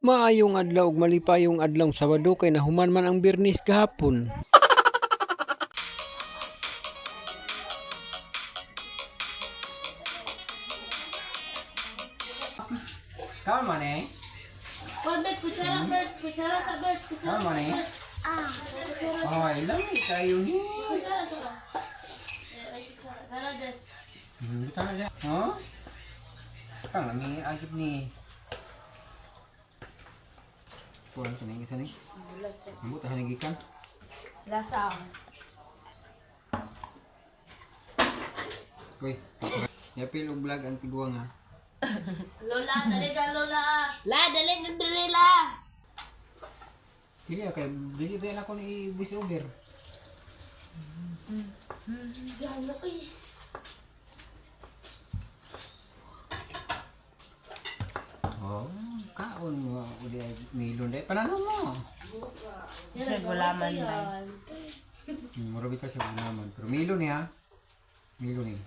Maayong adlaw ug malipayong adlawng Sabado kay nahuman man ang Biyernes gahapon. Kaon man eh? Bert, kutsara, Bert, kutsara sa Bert, kutsara. Kaon man eh? Kutsara, Ay, lami kayo ni. kutsara sa. Eh, ay, kutsara. Tara, Des. Sana dyan. Huh? Tang lami agip ni. Kuan sa ning isa ni. Ambot ang gikan. Lasa. Uy. Yapil og vlog ang tiguang ha. Lola, dali ka, Lola. La, dali na dali la. Dili kay dili ba ako ni voice over. Gano, uy. Oh, kaon mo uli ay milon dai panano mo. Yan, Sir, gulaman yan. ba? Mura bitaw siya gulaman pero milo niya. Milo ni.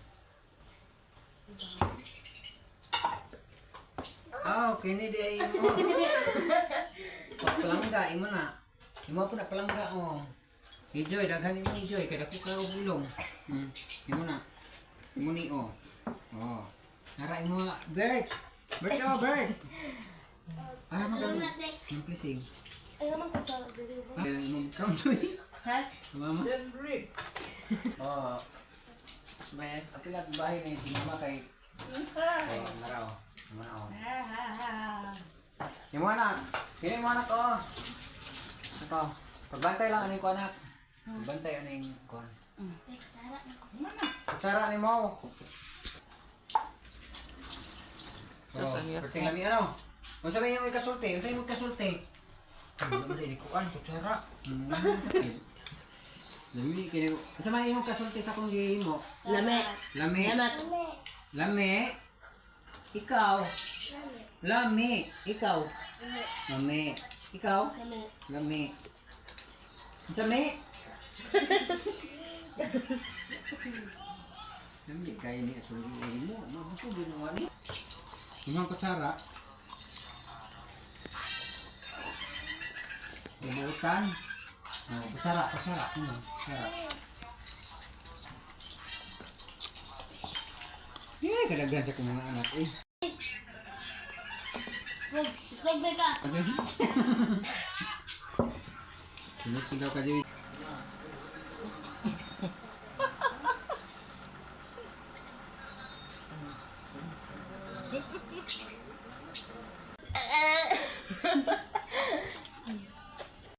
Ah, okay ni di ay mo. Palangga imo na. Imo po na palangga oh. Ijoy, daghan imo Ijoy kay dako ka og ilong. Imo na. Imo ni oh. Oh. Nara imo Bert. Bert oh, Bert. Ah, maganda. Simple sing. Ay, naman kutsara, dali ba? Ah, imong kaon soy. Ha? Mama. Oh. May apila bahay ni si mama kay. Oh, nara oh. Imo na oh. Imo anak. Kini mo anak oh. Ako. Pagbantay lang aning ko anak. Pagbantay aning ko. Kutsara ni mo. Oh, perting lami ano? Unsa may imong ikasulti? Unsa imong ikasulti? Ano ba ni kuan kutsara? Lami kini. Unsa may imong kasulti sa akong gihimo? Lame. Lami. Lamat. Lami. Ikaw. Lami. Ikaw. Lami. Ikaw. Lame. Lami. Unsa mi? Lami kay ni asuli mo. Mabuso ginawa ni. Imong kutsara. Bubutan. Oh, kutsara, kutsara. Kutsara. Eh, kadaghan sa kong mga anak eh. Wag, wag ka. Sunod daw ka dyan.